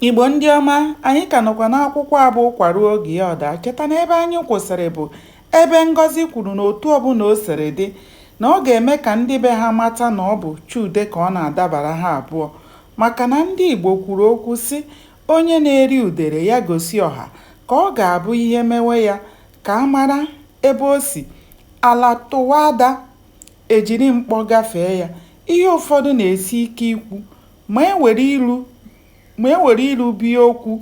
Igbo ndị ọma, anyị ka nọkwa n'akwụkwọ a bụ Ụkwa Ruo Oge Ya Ọ Daa. Cheta na ebe anyị kwụsịrị bụ ebe Ngọzi kwuru na otu ọbụla o siri dị, na ọ ga-eme ka ndị be ha mata na ọ bụ Chude ka ọ na-adabara ha abụọ. Maka na ndị Igbo kwuru okwu sị, onye na-eri udere ya gosi ọha, ka ọ ga-abụ ihe mewe ya ka a mara ebe o si. Ala tụwa ada, e jiri mkpọ gafee ya. Ihe ụfọdụ na-esi ike ikwu, ma e were ilu bie okwu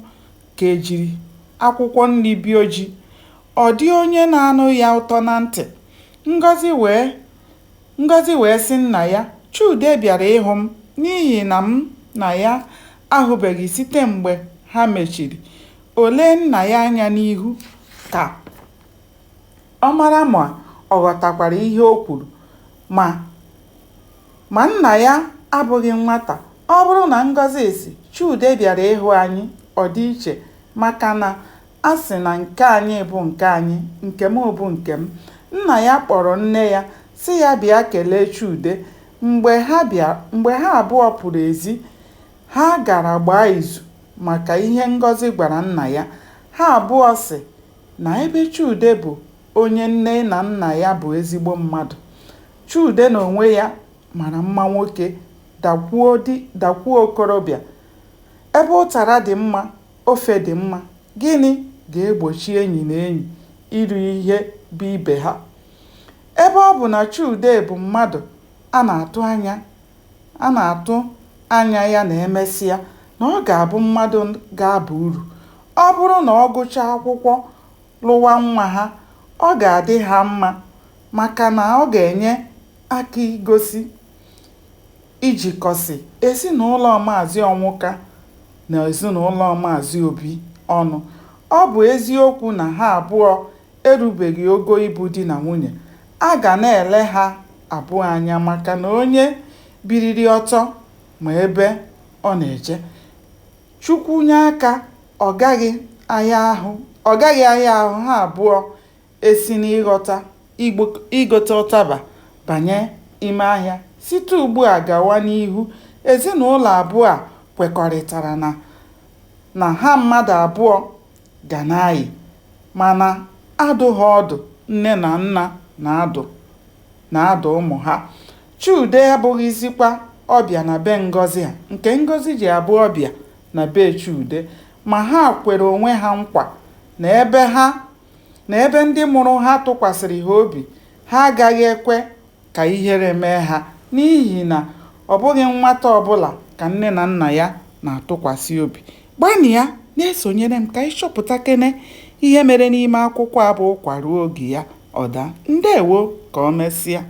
ka e jiri akwụkwọ nri bio ji, ọ dị onye na-anụ ya ụtọ na ntị. Ngọzi wee sị nna ya, Chude bịara ịhụ m n'ihi na m na ya ahụbeghị site mgbe ha mechiri. O lee nna ya anya n'ihu ka ọ mara ma ọ ghọtakwara ihe o kwuru. Ma nna ya abụghị nwata. Ọ bụrụ na Ngọzi sị, Chude bịara ịhụ anyị, ọ dị iche, maka na a sị na nke anyị bụ nke anyị, nke m bụ nke m. Nna ya kpọrọ nne ya sị ya bịa kelee Chude. Mgbe ha abụọ pụrụ ezi, ha gara gbaa izu maka ihe Ngọzi gwara nna ya. Ha abụọ sị na ebe Chude bụ onye nne na nna ya bụ ezigbo mmadụ, Chude n'onwe ya mara mma nwoke, dakwuo okorobịa. Ebe ụtara dị mma, ofe dị mma, gịnị ga-egbochi enyi na enyi iri ihe bụ ibe ha? Ebe ọ bụ na Chude bụ mmadụ a na-atụ anya ya na emesịa na ọ ga-abụ mmadụ ga-aba uru. Ọ bụrụ na ọ gụchaa akwụkwọ lụwa nwa ha, ọ ga-adị ha mma maka na ọ ga-enye aka ijikọsị ezinụlọ Maazị Ọnwụka na ezinụlọ Maazị Obi ọnụ. Ọ bụ eziokwu na ha abụọ erubeghị ogo ịbụ di na nwunye, a ga na-ele ha abụọ anya maka na onye biliri ọtọ ma ebe ọ na-eje. Chukwu nye aka, ọ gaghị ahịa ahụ ha abụọ esi n'igote ụtaba banye ime ahịa. Site ugbu a gawa n'ihu, ezinụlọ abụọ a kwekọrịtara na ha mmadụ abụọ ga na-ayị, mana adụ ha ọdụ nne na nna na-adụ ụmụ ha. Chude abụghịzikwa ọbịa na be Ngọzi a nke Ngọzi ji abụ ọbịa na be Chude, ma ha kwere onwe ha nkwa na ebe ndị mụrụ ha tụkwasịrị ha obi, ha agaghị ekwe ka ihere mee ha n'ihi na ọ bụghị nwata ọbụla ka nne na nna ya na-atụkwasị obi. Gbanịa na-esonyere m ka ị chọpụtakene ihe mere n'ime akwụkwọ a bụ Ụkwa Ruo Oge Ya Ọ Daa. Ndewo, ka o mesịa.